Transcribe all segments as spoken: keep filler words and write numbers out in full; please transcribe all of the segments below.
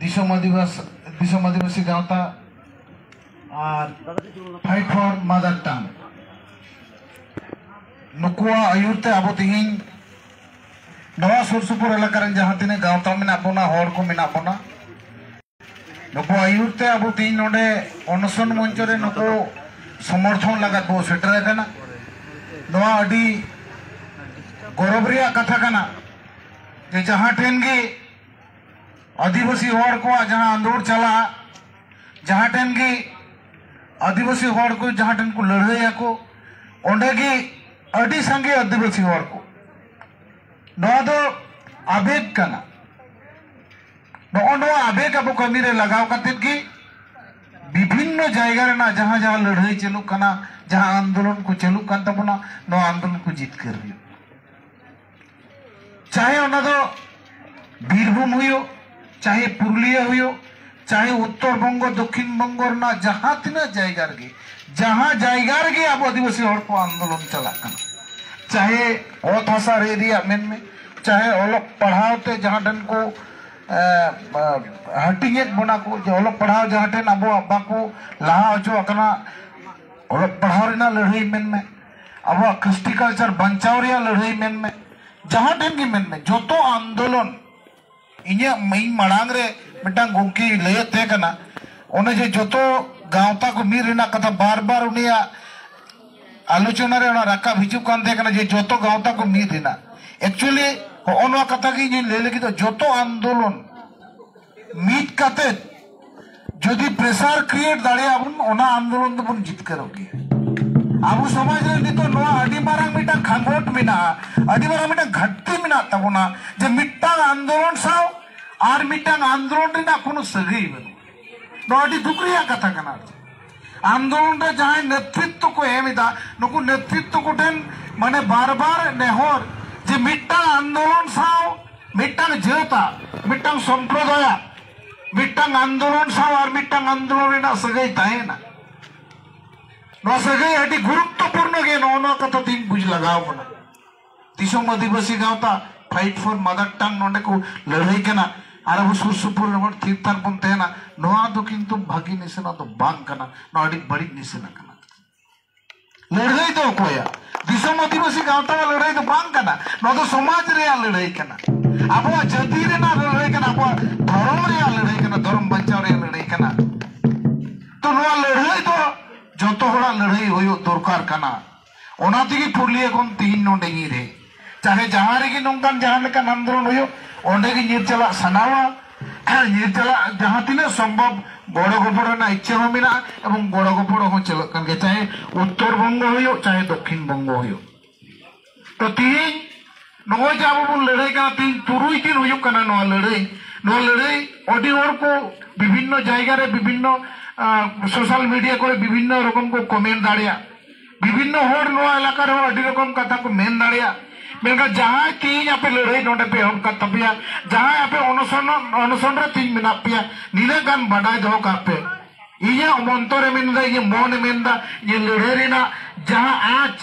ᱫᱤᱥᱚᱢ ᱟᱹᱫᱤᱵᱟᱹᱥ ᱫᱤᱥᱚᱢ ᱟᱹᱫᱤᱵᱟᱹᱥᱤ ᱜᱟᱶᱛᱟ ᱟᱨ Fight for Mother Tongue, ᱱᱩᱠᱩᱣᱟᱜ ᱟᱹᱭᱩᱨ ᱛᱮ ᱟᱵᱚ ᱛᱮᱦᱮᱧ ᱱᱚᱣᱟ ᱥᱩᱨ ᱥᱩᱯᱩᱨ ᱮᱞᱟᱠᱟ ᱨᱮᱱ ᱡᱟᱦᱟᱸ ᱛᱤᱱᱟᱹᱜ ᱜᱟᱶᱛᱟ ᱢᱮᱱᱟᱜ ᱵᱚᱱᱟ, ᱦᱚᱲ ᱠᱚ ᱢᱮᱱᱟᱜ ᱵᱚᱱᱟ, ᱱᱩᱠᱩ ᱟᱹᱭᱩᱨ ᱛᱮ ᱟᱵᱚ ᱛᱮᱦᱮᱧ ᱱᱚᱰᱮ ᱚᱱᱚᱥᱚᱱ ᱢᱚᱧᱪᱚ ᱨᱮ ᱱᱩᱠᱩ ᱥᱚᱢᱚᱨᱛᱷᱚᱱ ᱞᱟᱹᱜᱤᱫ ᱵᱚ ᱥᱮᱴᱮᱨ ᱟᱠᱟᱱᱟ᱾ ᱱᱚᱣᱟ ᱟᱹᱰᱤ ᱜᱚᱨᱚᱵᱽ ᱨᱮᱭᱟᱜ ᱠᱟᱛᱷᱟ ᱠᱟᱱᱟ ᱡᱮ ᱡᱟᱦᱟᱸ ᱴᱷᱮᱱ ᱜᱮ ᱟᱹᱫᱤᱵᱟᱹᱥᱤ ᱦᱚᱲ ᱠᱚᱣᱟᱜ ᱡᱟᱦᱟᱸ ᱟᱸᱫᱳᱲ ᱪᱟᱞᱟᱜᱼᱟ, ᱡᱟᱦᱟᱸ ᱴᱷᱮᱱ ᱜᱮ ᱟᱹᱫᱤᱵᱟᱹᱥᱤ ᱦᱚᱲ ᱠᱚ ᱡᱟᱦᱟᱸ ᱴᱷᱮᱱ ᱠᱚ ᱞᱟᱹᱲᱦᱟᱹᱭᱟᱠᱚ, ᱚᱸᱰᱮ ᱜᱮ ᱟᱹᱰᱤ ᱥᱟᱸᱜᱮ ᱟᱹᱫᱤᱵᱟᱹᱥᱤ ᱦᱚᱲ ᱠᱚ᱾ ᱱᱚᱣᱟ ᱫᱚ ᱟᱵᱮᱜᱽ ᱠᱟᱱᱟ᱾ ᱱᱚᱜᱼᱚ ᱱᱚᱣᱟ ᱟᱵᱮᱜᱽ ᱟᱵᱚ ᱠᱟᱹᱢᱤ ᱨᱮ ᱞᱟᱜᱟᱣ ᱠᱟᱛᱮᱫ ᱜᱮ ᱵᱤᱵᱷᱤᱱᱱᱚ ᱡᱟᱭᱜᱟ ᱨᱮᱱᱟᱜ ᱡᱟᱦᱟᱸ ᱡᱟᱦᱟᱸ ᱞᱟᱹᱲᱦᱟᱹᱭ ᱪᱟᱹᱞᱩᱜ ᱠᱟᱱᱟ, ᱡᱟᱦᱟᱸ ᱟᱱᱫᱳᱞᱚᱱ ᱠᱚ ᱪᱟᱹᱞᱩᱜ ᱠᱟᱱ ᱛᱟᱵᱚᱱᱟ, ᱱᱚᱣᱟ ᱟᱱᱫᱳᱞᱚᱱ ᱠᱚ ᱡᱤᱛᱠᱟᱹᱨ ᱦᱩᱭᱩᱜ᱾ ᱪᱟᱦᱮ ᱚᱱᱟ ᱫᱚ ᱵᱤᱨᱵᱷᱩᱢ ᱦᱩᱭᱩᱜ, ᱪᱟᱦᱮ ᱯᱩᱨᱩᱞᱤᱭᱟᱹ ᱦᱩᱭᱩᱜ, ᱪᱟᱦᱮ ᱩᱛᱛᱚᱨ ᱵᱚᱝᱜᱚ, ᱫᱚᱠᱠᱷᱤᱱ ᱵᱚᱝᱜᱚ ᱨᱮᱱᱟᱜ ᱡᱟᱦᱟᱸ ᱛᱤᱱᱟᱹᱜ ᱡᱟᱭᱜᱟ ᱨᱮᱜᱮ, ᱡᱟᱦᱟᱸ ᱡᱟᱭᱜᱟ ᱨᱮᱜᱮ ᱟᱵᱚ ᱟᱹᱫᱤᱵᱟᱹᱥᱤ ᱦᱚᱲ ᱠᱚ ᱟᱱᱫᱳᱞᱚᱱ ᱪᱟᱞᱟᱜ ᱠᱟᱱᱟ, ᱪᱟᱦᱮ ᱚᱛ ᱦᱟᱥᱟ ᱨᱮᱡ ᱨᱮᱭᱟᱜ ᱢᱮᱱᱢᱮ, ᱪᱟᱦᱮ ᱚᱞᱚᱜ ᱯᱟᱲᱦᱟᱣ ᱛᱮ ᱡᱟᱦᱟᱸ ᱴᱷᱮᱱ ᱠᱚ, ᱮ, ᱮ, ᱦᱟᱹᱴᱤᱧᱮᱫ ᱵᱚᱱᱟ ᱠᱚ, ᱡᱮ ᱚᱞᱚᱜ ᱯᱟᱲᱦᱟᱣ ᱡᱟᱦᱟᱸ ᱴᱷᱮᱱ ᱟᱵᱚᱣᱟᱜ ᱵᱟᱠᱚ ᱞᱟᱦᱟ ᱦᱚᱪᱚ ᱟᱠᱟᱱᱟ, ᱚᱞᱚᱜ ᱯᱟᱲᱦᱟᱣ ᱨᱮᱱᱟᱜ ᱞᱟᱹᱲᱦᱟᱹᱭ ᱢᱮᱱᱢᱮ, ᱟᱵᱚᱣᱟᱜ ᱠᱨᱤᱥᱴᱤ ᱠᱟᱞᱪᱟᱨ ᱵᱟᱧᱪᱟᱣ ᱨᱮᱭᱟᱜ ᱞᱟᱹᱲᱦᱟᱹᱭ ᱢᱮᱱᱢᱮ, ᱡᱟᱦᱟᱸ ᱴᱷᱮᱱ ᱜᱮ ᱢᱮᱱᱢᱮ, ᱡᱚᱛᱚ ᱟᱱᱫᱳᱞᱚᱱ, ᱤᱧᱟᱹᱜ, ᱤᱧ ᱢᱟᱲᱟᱝ ᱨᱮ ᱢᱤᱫᱴᱟᱝ ᱜᱚᱢᱠᱮᱭ ᱞᱟᱹᱭᱮᱫ ᱛᱟᱦᱮᱸ ᱠᱟᱱᱟ, ᱚᱱᱮ ᱡᱮ ᱡᱚᱛᱚ ᱜᱟᱶᱛᱟ ᱠᱚ ᱢᱤᱫ ᱨᱮᱱᱟᱜ ᱠᱟᱛᱷᱟ ᱵᱟᱨ ᱵᱟᱨ ᱩᱱᱤᱭᱟᱜ ᱟᱞᱳᱪᱚᱱᱟ ᱨᱮ ᱚᱱᱟ ᱨᱟᱠᱟᱵ ᱦᱤᱡᱩᱜ ᱠᱟᱱ ᱛᱟᱦᱮᱸ ᱠᱟᱱᱟ ᱡᱮ ᱡᱚᱛᱚ ᱜᱟᱶᱛᱟ ᱠᱚ ᱢᱤᱫ ᱨᱮᱱᱟᱜ᱾ Actually, ᱦᱚᱸᱜᱼᱚ ᱱᱚᱣᱟ ᱠᱟᱛᱷᱟ ᱜᱮ ᱤᱧᱤᱧ ᱞᱟᱹᱭ ᱞᱟᱹᱜᱤᱫᱚᱜ, ᱡᱚᱛᱚ ᱟᱱᱫᱳᱞᱚᱱ ᱢᱤᱫ ᱠᱟᱛᱮ ᱡᱩᱫᱤ pressure create ᱫᱟᱲᱮᱭᱟᱜᱼᱟ ᱵᱚᱱ, ᱚᱱᱟ ᱟᱱᱫᱳᱞᱚᱱ ᱫᱚᱵᱚᱱ ᱡᱤᱛᱠᱟᱹᱨᱚᱜ ᱜᱮᱭᱟ᱾ ᱟᱵᱚ ᱥᱚᱢᱟᱡᱽ ᱨᱮ ᱱᱤᱛᱚᱜ ᱱᱚᱣᱟ ᱟᱹᱰᱤ ᱢᱟᱨᱟᱝ ᱢᱤᱫᱴᱟᱝ ᱠᱷᱟᱸᱜᱚᱴ ᱢᱮᱱᱟᱜᱼᱟ, ᱟᱹᱰᱤ ᱢᱟᱨᱟᱝ ᱢᱤᱫᱴᱟᱝ ᱜᱷᱟᱴᱛᱤ ᱢᱮᱱᱟᱜ ᱛᱟᱵᱚᱱᱟ, ᱡᱮ ᱢᱤᱫᱴᱟᱝ ᱟᱱᱫᱳᱞᱚᱱ ᱥᱟᱶ ᱟᱨ ᱢᱤᱫᱴᱟᱝ ᱟᱱᱫᱳᱞᱚᱱ ᱨᱮᱱᱟᱜ ᱠᱳᱱᱳ ᱥᱟᱹᱜᱟᱹᱭ ᱵᱟᱹᱱᱩᱜᱼᱟ᱾ ᱱᱚᱣᱟ ᱟᱹᱰᱤ ᱫᱩᱠ ᱨᱮᱭᱟᱜ ᱠᱟᱛᱷᱟ ᱠᱟᱱᱟ᱾ ᱟᱱᱫᱳᱞᱚᱱ ᱨᱮ ᱡᱟᱦᱟᱸᱭ ᱱᱮᱛᱨᱤᱛᱵ ᱠᱚ ᱮᱢ ᱮᱫᱟ, ᱱᱩᱠᱩ ᱱᱮᱛᱨᱤᱛᱵ ᱠᱚᱴᱷᱮᱱ ᱢᱟᱱᱮ ᱵᱟᱨ ᱵᱟᱨ ᱱᱮᱦᱚᱨ ᱡᱮ ᱢᱤᱫᱴᱟᱝ ᱟᱱᱫᱳᱞᱚᱱ ᱥᱟᱶ ᱢᱤᱫᱴᱟᱝ ᱡᱟᱹᱛᱟᱜ, ᱢᱤᱫᱴᱟᱝ ᱥᱚᱢᱯᱨᱚᱫᱟᱭᱟᱜ, ᱢᱤᱫᱴᱟᱝ ᱟᱱᱫᱳᱞᱚᱱ ᱥᱟᱶ ᱟᱨ ᱢᱤᱫᱴᱟᱝ ᱟᱱᱫᱳᱞᱚᱱ ᱨᱮᱱᱟᱜ ᱥᱟᱹᱜᱟᱹᱭ ᱛᱟᱦᱮᱸᱱᱟ᱾ ᱱᱚᱣᱟ ᱥᱟᱹᱜᱟᱹᱭ ᱟᱹᱰᱤ ᱜᱩᱨᱩᱛᱛᱚᱯᱩᱨᱱᱚ ᱜᱮ, ᱱᱚᱜᱼᱚ ᱱᱚᱣᱟ ᱠᱟᱛᱷᱟ ᱛᱮᱦᱮᱧ ᱵᱩᱡᱽ ᱞᱟᱜᱟᱣ ᱵᱚᱱᱟ᱾ ᱫᱤᱥᱚᱢ ᱟᱹᱫᱤᱵᱟᱹᱥᱤ ᱜᱟᱶᱛᱟ Fight for Mother Tongue ᱱᱚᱰᱮ ᱠᱚ ᱞᱟᱹᱲᱦᱟᱹᱭ ᱠᱟᱱᱟ᱾ ᱟᱨ ᱟᱵᱚ ᱥᱩᱨ ᱥᱩᱯᱩᱨ ᱨᱮ ᱦᱚᱲ ᱛᱷᱤᱨ ᱛᱷᱟᱨ ᱵᱚᱱ ᱛᱟᱦᱮᱱᱟ, ᱱᱚᱣᱟ ᱫᱚ ᱠᱤᱱᱛᱩ ᱵᱷᱟᱹᱜᱤ ᱱᱤᱥᱟᱹᱱᱟ ᱫᱚ ᱵᱟᱝ ᱠᱟᱱᱟ, ᱱᱚᱣᱟ ᱟᱹᱰᱤ ᱵᱟᱹᱲᱤᱡ ᱱᱤᱥᱟᱹᱱᱟ ᱠᱟᱱᱟ᱾ ᱞᱟᱹᱲᱦᱟᱹᱭ ᱫᱚ ᱚᱠᱚᱭᱟᱜ? ᱫᱤᱥᱚᱢ ᱟᱹᱫᱤᱵᱟᱹᱥᱤ ᱜᱟᱶᱛᱟᱣᱟᱜ ᱞᱟᱹᱲᱦᱟᱹᱭ ᱫᱚ ᱵᱟᱝ ᱠᱟᱱᱟ, ᱱᱚᱣᱟ ᱫᱚ ᱥᱚᱢᱟᱡᱽ ᱨᱮᱭᱟᱜ ᱞᱟᱹᱲᱦᱟᱹᱭ ᱠᱟᱱᱟ, ᱟᱵᱚᱣᱟᱜ ᱡᱟᱹᱛᱤ ᱨᱮᱱᱟᱜ ᱞᱟᱹᱲᱦᱟᱹᱭ ᱠᱟᱱᱟ, ᱟᱵᱚᱣᱟᱜ ᱫᱷᱚᱨᱚᱢ ᱨᱮᱭᱟᱜ ᱞᱟᱹᱲᱦᱟᱹᱭ ᱠᱟᱱᱟ, ᱫᱷᱚᱨᱚᱢ ᱵᱟᱧᱪᱟᱣ ᱨᱮᱭᱟᱜ ᱞᱟᱹᱲᱦᱟᱹᱭ ᱠᱟᱱᱟ᱾ ᱛᱚ ᱱᱚᱣᱟ ᱞᱟᱹᱲᱦᱟᱹᱭ ᱫᱚ ᱡᱚᱛᱚ ᱦᱚᱲᱟᱜ ᱞᱟᱹᱲᱦᱟᱹᱭ ᱦᱩᱭᱩᱜ ᱫᱚᱨᱠᱟᱨ ᱠᱟᱱᱟ᱾ ᱚᱱᱟ ᱛᱮᱜᱮ ᱯᱩᱨᱩᱞᱤᱭᱟᱹ ᱠᱷᱚᱱ ᱛᱤᱦᱤᱧ ᱱᱚᱰᱮ ᱧᱤᱨ ᱦᱮᱡ, ᱪᱟᱦᱮ ᱡᱟᱦᱟᱸ ᱨᱮᱜᱮ ᱱᱚᱝᱠᱟᱱ ᱡᱟᱦᱟᱸ ᱞᱮᱠᱟᱱ ᱟᱱᱫᱳᱞᱚᱱ ᱦᱩᱭᱩᱜ, ᱚᱸᱰᱮ ᱜᱮ ᱧᱤᱨ ᱪᱟᱞᱟᱜ ᱥᱟᱱᱟᱣᱟ᱾ ᱧᱤᱨ ᱪᱟᱞᱟᱜ ᱡᱟᱦᱟᱸ ᱛᱤᱱᱟᱹᱜ ᱥᱚᱢᱵᱷᱚᱵ ᱜᱚᱲᱚ ᱜᱚᱯᱚᱲ ᱨᱮᱱᱟᱜ ᱤᱪᱪᱷᱟᱹ ᱦᱚᱸ ᱢᱮᱱᱟᱜᱼᱟ, ᱮᱵᱚᱝ ᱜᱚᱲᱚ ᱜᱚᱯᱚᱲ ᱦᱚᱸ ᱪᱟᱞᱟᱜ ᱠᱟᱱ ᱜᱮᱭᱟ, ᱪᱟᱦᱮ ᱩᱛᱛᱚᱨ ᱵᱚᱝᱜᱚ ᱦᱩᱭᱩᱜ, ᱪᱟᱦᱮ ᱫᱚᱠᱠᱷᱤᱱ ᱵᱚᱝᱜᱚ ᱦᱩᱭᱩᱜ᱾ ᱛᱚ ᱛᱤᱦᱤᱧ ᱱᱚᱜᱼᱚᱭ ᱡᱮ ᱟᱵᱚ ᱵᱚᱱ ᱞᱟᱹᱲᱦᱟᱹᱭ ᱠᱟᱱᱟ, ᱛᱤᱦᱤᱧ ᱛᱩᱨᱩᱭ ᱫᱤᱱ ᱦᱩᱭᱩᱜ ᱠᱟᱱᱟ ᱱᱚᱣᱟ ᱞᱟᱹᱲᱦᱟᱹᱭ᱾ ᱱᱚᱣᱟ ᱞᱟᱹᱲᱦᱟᱹᱭ ᱟᱹᱰᱤ ᱦᱚᱲ ᱠᱚ ᱵᱤᱵᱷᱤᱱᱱᱚ ᱡᱟᱭᱜᱟ ᱨᱮ, ᱵᱤᱵᱷᱤᱱᱱᱚ, ᱟᱸ, social media ᱠᱚᱨᱮ ᱵᱤᱵᱷᱤᱱᱱᱚ ᱨᱚᱠᱚᱢ ᱠᱚ comment ᱫᱟᱲᱮᱭᱟᱜ, ᱵᱤᱵᱷᱤᱱᱱᱚ ᱦᱚᱲ ᱱᱚᱣᱟ ᱮᱞᱟᱠᱟ ᱨᱮᱦᱚᱸ ᱟᱹᱰᱤ ᱨᱚᱠᱚᱢ ᱠᱟᱛᱷᱟ ᱠᱚ ᱢᱮᱱ ᱫᱟᱲᱮᱭᱟᱜ᱾ ᱢᱮᱱᱠᱷᱟᱱ ᱡᱟᱦᱟᱸᱭ ᱛᱤᱦᱤᱧ ᱟᱯᱮ ᱞᱟᱹᱲᱦᱟᱹᱭ ᱱᱚᱰᱮ ᱯᱮ ᱮᱦᱚᱵ ᱠᱟᱫ ᱛᱟᱯᱮᱭᱟ, ᱡᱟᱦᱟᱸᱭ ᱟᱯᱮ ᱚᱱᱚᱥᱚᱱ, ᱚᱱᱚᱥᱚᱱ ᱨᱮ ᱛᱤᱦᱤᱧ ᱢᱮᱱᱟᱜ ᱯᱮᱭᱟ, ᱱᱤᱱᱟᱹᱜ ᱜᱟᱱ ᱵᱟᱰᱟᱭ ᱫᱚᱦᱚ ᱠᱟᱜ ᱯᱮ, ᱤᱧᱟᱹᱜ ᱢᱚᱱᱛᱚᱨ ᱮ ᱢᱮᱱᱫᱟ, ᱤᱧᱟᱹᱜ ᱢᱚᱱ ᱮ ᱢᱮᱱᱫᱟ, ᱤᱧᱟᱹᱜ ᱞᱟᱹᱲᱦᱟᱹᱭ ᱨᱮᱱᱟᱜ ᱡᱟᱦᱟᱸ ᱟᱸᱪ,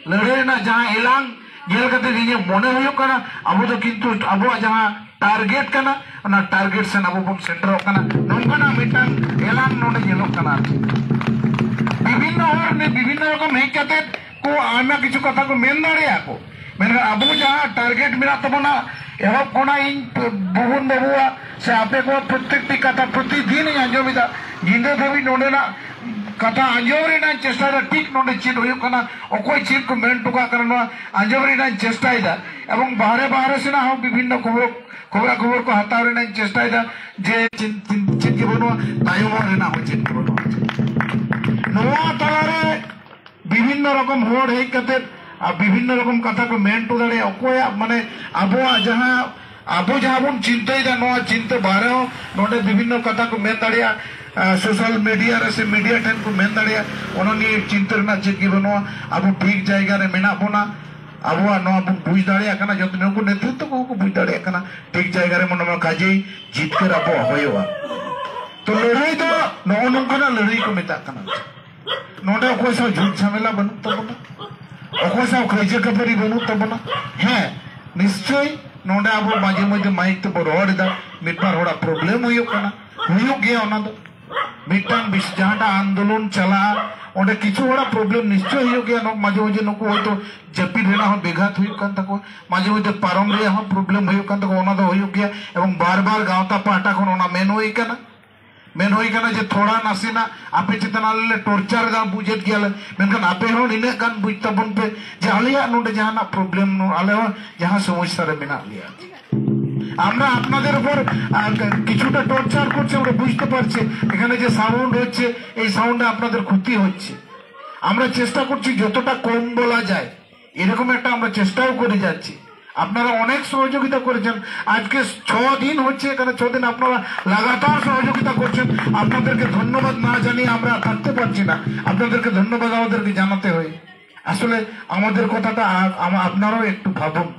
ᱞᱟᱹᱲᱦᱟᱹᱭ ᱨᱮᱱᱟᱜ ᱡᱟᱦᱟᱸ ᱮᱞᱟᱝ ᱧᱮᱞ ᱠᱟᱛᱮ ᱤᱧᱟᱹᱜ ᱢᱚᱱᱮ ᱦᱩᱭᱩᱜ ᱠᱟᱱᱟ, ᱟᱵᱚ ᱫᱚ ᱠᱤᱱᱛᱩ ᱟᱵᱚᱣᱟᱜ ᱡᱟᱦᱟᱸ target ᱠᱟᱱᱟ, ᱚᱱᱟ target ᱥᱮᱱ ᱟᱵᱚ ᱵᱚᱱ ᱥᱮᱴᱮᱨᱚᱜ ᱠᱟᱱᱟ, ᱱᱚᱝᱠᱟᱱᱟᱜ ᱢᱤᱫᱴᱟᱝ ᱮᱞᱟᱝ ᱱᱚᱰᱮ ᱧᱮᱞᱚᱜ ᱠᱟᱱᱟ᱾ ᱟᱨ ᱪᱮᱫ ᱵᱤᱵᱷᱤᱱᱱᱚ ᱦᱚᱲ ᱱᱤ-, ᱵᱤᱵᱷᱤᱱᱱᱚ ᱨᱚᱠᱚᱢ ᱦᱮᱡ ᱠᱟᱛᱮ ᱠᱚ ᱟᱭᱢᱟ ᱠᱤᱪᱷᱩ ᱠᱟᱛᱷᱟ ᱠᱚ ᱢᱮᱱ ᱫᱟᱲᱮᱭᱟᱜᱼᱟ ᱠᱚ, ᱢᱮᱱᱠᱷᱟᱱ ᱟᱵᱚ ᱡᱟᱦᱟᱸ target ᱢᱮᱱᱟᱜ ᱛᱟᱵᱚᱱᱟ, ᱮᱦᱚᱵ ᱠᱷᱚᱱᱟᱜ ᱤᱧ ᱵᱩᱵᱩᱱ ᱵᱟᱹᱵᱩᱣᱟᱜ ᱥᱮ ᱟᱯᱮ ᱠᱚᱣᱟᱜ ᱯᱨᱚᱛᱮᱠᱴᱤ ᱠᱟᱛᱷᱟ ᱯᱨᱚᱛᱤᱫᱤᱱ ᱤᱧ ᱟᱸᱡᱚᱢ ᱮᱫᱟ, ᱧᱤᱫᱟᱹ ᱫᱷᱟᱹᱵᱤᱡ ᱱᱚᱰᱮᱱᱟᱜ ᱠᱟᱛᱷᱟ ᱟᱸᱡᱚᱢ ᱨᱮᱱᱟᱜ ᱤᱧ ᱪᱮᱥᱴᱟᱭᱮᱫᱟ, ᱴᱷᱤᱠ ᱱᱚᱰᱮ ᱪᱮᱫ ᱦᱩᱭᱩᱜ ᱠᱟᱱᱟ, ᱚᱠᱚᱭ ᱪᱮᱫ ᱠᱚ ᱢᱮᱱ ᱦᱚᱴᱚ ᱠᱟᱜ ᱠᱟᱱᱟ, ᱱᱚᱣᱟ ᱟᱸᱡᱚᱢ ᱨᱮᱱᱟᱜ ᱤᱧ ᱪᱮᱥᱴᱟᱭᱮᱫᱟ᱾ ᱮᱵᱚᱝ ᱵᱟᱦᱨᱮ ᱵᱟᱦᱨᱮ ᱥᱮᱱᱟᱜ ᱦᱚᱸ ᱵᱤᱵᱷᱤᱱᱱᱚ ᱠᱷᱚᱵᱚᱨ, ᱠᱷᱚᱵᱨᱟ ᱠᱷᱚᱵᱚᱨ ᱠᱚ ᱦᱟᱛᱟᱣ ᱨᱮᱱᱟᱜ ᱤᱧ ᱪᱮᱥᱴᱟᱭᱮᱫᱟ, ᱡᱮ ᱪᱮᱫ, ᱪᱮᱫ, ᱪᱮᱫ ᱜᱮ ᱵᱟᱹᱱᱩᱜᱼᱟ, ᱛᱟᱭᱚᱢᱚᱜ ᱨᱮᱱᱟᱜ ᱦᱚᱸ ᱪᱮᱫ ᱜᱮ ᱵᱟᱹᱱᱩᱜᱼᱟ᱾ ᱱᱚᱣᱟ ᱛᱟᱞᱟᱨᱮ ᱵᱤᱵᱷᱤᱱᱱᱚ ᱨᱚᱠᱚᱢ ᱦᱚᱲ ᱦᱮᱡ ᱠᱟᱛᱮ ᱟᱨ ᱵᱤᱵᱷᱤᱱᱱᱚ ᱨᱚᱠᱚᱢ ᱠᱟᱛᱷᱟ ᱠᱚ ᱢᱮᱱ ᱦᱚᱴᱚ ᱫᱟᱲᱮᱭᱟᱜᱼᱟ᱾ ᱚᱠᱚᱭᱟᱜ, ᱢᱟᱱᱮ, ᱟᱵᱚᱣᱟᱜ ᱡᱟᱦᱟᱸ, ᱟᱵᱚ ᱡᱟᱦᱟᱸ ᱵᱚᱱ ᱪᱤᱱᱛᱟᱹᱭᱮᱫᱟ, ᱱᱚᱣᱟ ᱪᱤᱱᱛᱟᱹ ᱵᱟᱦᱨᱮ ᱦᱚᱸ ᱱᱚᱰᱮ ᱵᱤᱵᱷᱤᱱᱱᱚ ᱠᱟᱛᱷᱟ ᱠᱚ ᱢᱮᱱ ᱫᱟᱲᱮᱭᱟᱜᱼᱟ᱾ ᱟᱸ, social media ᱨᱮ ᱥᱮ media ᱴᱷᱮᱱ ᱠᱚ ᱢᱮᱱ ᱫᱟᱲᱮᱭᱟᱜᱼᱟ, ᱚᱱᱟ ᱱᱤᱭᱮ ᱪᱤᱱᱛᱟᱹ ᱨᱮᱱᱟᱜ ᱪᱮᱫ ᱜᱮ ᱵᱟᱹᱱᱩᱜᱼᱟ᱾ ᱟᱵᱚ ᱴᱷᱤᱠ ᱡᱟᱭᱜᱟ ᱨᱮ ᱢᱮᱱᱟᱜ ᱵᱚᱱᱟ᱾ ᱟᱵᱚᱣᱟᱜ ᱱᱚᱣᱟ ᱵᱚᱱ ᱵᱩᱡᱽ ᱫᱟᱲᱮᱭᱟᱜ ᱠᱟᱱᱟ, ᱡᱚᱛᱚ ᱱᱩᱠᱩ ᱱᱮᱛᱨᱤᱛᱵ ᱠᱚᱦᱚᱸ ᱠᱚ ᱵᱩᱡᱽ ᱫᱟᱲᱮᱭᱟᱜ ᱠᱟᱱᱟ ᱴᱷᱤᱠ ᱡᱟᱭᱜᱟ ᱨᱮ ᱢᱚᱱᱮ ᱢᱟ ᱠᱟᱡᱮᱭ ᱡᱤᱛᱠᱟᱹᱨ ᱟᱵᱚᱣᱟᱜ ᱦᱩᱭᱩᱜᱼᱟ᱾ ᱛᱚ ᱞᱟᱹᱲᱦᱟᱹᱭ ᱫᱚ ᱱᱚᱜᱼᱚ ᱱᱚᱝᱠᱟᱱᱟᱜ ᱞᱟᱹᱲᱦᱟᱹᱭ ᱠᱚ ᱢᱮᱛᱟᱜ ᱠᱟᱱᱟ᱾ ᱱᱚᱰᱮ ᱚᱠᱚᱭ ᱥᱟᱶ ᱡᱷᱩᱴ ᱡᱷᱟᱢᱮᱞᱟ ᱵᱟᱹᱱᱩᱜ ᱛᱟᱵᱚᱱᱟ, ᱚᱠᱚᱭ ᱥᱟᱶ ᱠᱟᱹᱭᱡᱟᱹ ᱠᱷᱟᱹᱯᱟᱹᱨᱤ ᱵᱟᱹᱱᱩᱜ ᱛᱟᱵᱚᱱᱟ᱾ ᱦᱮᱸ, ᱱᱤᱥᱪᱳᱭ ᱱᱚᱰᱮ ᱟᱵᱚ ᱢᱟᱡᱷᱮ ᱢᱚᱫᱽᱫᱷᱮ ᱢᱟᱭᱤᱠ ᱛᱮᱵᱚ ᱨᱚᱲ ᱮᱫᱟ, ᱢᱤᱫ ᱵᱟᱨ ᱦᱚᱲᱟᱜ ᱯᱨᱚᱵᱞᱮᱢ ᱦᱩᱭᱩᱜ ᱠᱟᱱᱟ, ᱦᱩᱭᱩᱜ ᱜᱮᱭᱟ᱾ ᱚᱱᱟ ᱫᱚ ᱢᱤᱫᱴᱟᱝ ᱵᱤᱥ ᱡᱟᱦᱟᱸᱴᱟᱜ ᱟᱱᱫᱳᱞᱚᱱ ᱪᱟᱞᱟᱜᱼᱟ, ᱚᱸᱰᱮ ᱠᱤᱪᱷᱩ ᱦᱚᱲᱟᱜ ᱯᱨᱚᱵᱞᱮᱢ ᱱᱤᱥᱪᱚᱭ ᱦᱩᱭᱩᱜ ᱜᱮᱭᱟ᱾ ᱱᱚ- ᱢᱟᱡᱷᱮ ᱢᱟᱡᱷᱮ ᱱᱩᱠᱩ ᱦᱚᱭᱛᱳ ᱡᱟᱹᱯᱤᱫ ᱨᱮᱱᱟᱜ ᱦᱚᱸ ᱵᱮᱜᱷᱟᱛ ᱦᱩᱭᱩᱜ ᱠᱟᱱ ᱛᱟᱠᱚᱣᱟ, ᱢᱟᱡᱷᱮ ᱢᱚᱫᱽᱫᱷᱮ ᱯᱟᱨᱚᱢ ᱨᱮᱭᱟᱜ ᱦᱚᱸ ᱯᱨᱚᱵᱞᱮᱢ ᱦᱩᱭᱩᱜ ᱠᱟᱱ ᱛᱟᱠᱚᱣᱟ, ᱚᱱᱟ ᱫᱚ ᱦᱩᱭᱩᱜ ᱜᱮᱭᱟ᱾ ᱮᱵᱚᱝ ᱵᱟᱨ ᱵᱟᱨ ᱜᱟᱶᱛᱟ ᱯᱟᱦᱴᱟ ᱠᱷᱚᱱ ᱚᱱᱟ ᱢᱮᱱ ᱦᱩᱭ ᱠᱟᱱᱟ, ᱢᱮᱱ ᱦᱩᱭ ᱠᱟᱱᱟ ᱡᱮ ᱛᱷᱚᱲᱟ ᱱᱟᱥᱮᱱᱟᱜ ᱟᱯᱮ ᱪᱮᱛᱟᱱ ᱟᱞᱮ ᱞᱮ ᱴᱚᱨᱪᱟᱨ ᱮᱫᱟ, ᱵᱩᱡᱮᱫ ᱜᱮᱭᱟᱞᱮ, ᱢᱮᱱᱠᱷᱟᱱ ᱟᱯᱮ ᱦᱚᱸ ᱱᱤᱱᱟᱹᱜ ᱜᱟᱱ ᱵᱩᱡᱽ ᱛᱟᱵᱚᱱ ᱯᱮ ᱡᱮ ᱟᱞᱮᱭᱟᱜ ᱱᱚᱰᱮ ᱡᱟᱦᱟᱱᱟᱜ ᱯᱨᱚᱵᱞᱮᱢ, ᱟᱞᱮ ᱦᱚᱸ ᱡᱟᱦᱟᱸ ᱥᱚᱢᱚᱥᱥᱟ ᱨᱮ ᱢᱮᱱᱟᱜ ᱞᱮᱭᱟ᱾ আমরা আপনাদের উপর আহ, কিছুটা টর্চার করছি, আমরা বুঝতে পারছি। এখানে যে সাউন্ড হচ্ছে, এই সাউন্ডে আপনাদের ক্ষতি হচ্ছে। আমরা চেষ্টা করছি যতটা কম বলা যায়, এরকম একটা আমরা চেষ্টাও করে যাচ্ছি। আপনারা অনেক সহযোগিতা করেছেন। আজকে ছ দিন হচ্ছে, এখানে ছ দিন আপনারা লাগাতার সহযোগিতা করছেন। আপনাদেরকে ধন্যবাদ না জানিয়ে আমরা থাকতে পারছি না। আপনাদেরকে ধন্যবাদ আমাদেরকে জানাতে হয়। আসলে আমাদের কথাটা আ- আমা- আপনারাও একটু ভাবুন।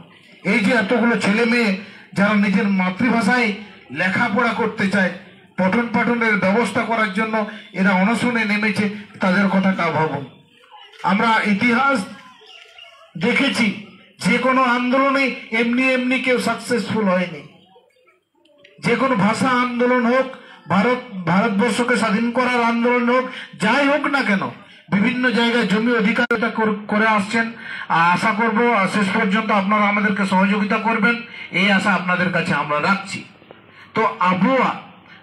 এই যে এতগুলো ছেলে মেয়ে যারা নিজের মাতৃভাষায় লেখাপড়া করতে চায়, পঠন পাঠনের ব্যবস্থা করার জন্য এরা অনশনে নেমেছে, তাদের কথাটা ভাবুন। আমরা ইতিহাস দেখেছি, যে কোনো আন্দোলনে এমনি এমনি কেউ সাকসেসফুল হয়নি। যে কোনো ভাষা আন্দোলন হোক, ভারত ভারতবর্ষকে স্বাধীন করার আন্দোলন হোক, যাই হোক না কেন, বিভিন্ন জায়গায় জমি অধিকার এটা কর- করে আসছেন। আ- আশা করব, আ, শেষ পর্যন্ত আপনারা আমাদেরকে সহযোগিতা করবেন, এই আশা আপনাদের কাছে আমরা রাখছি। ᱛᱚ ᱟᱵᱚᱣᱟᱜ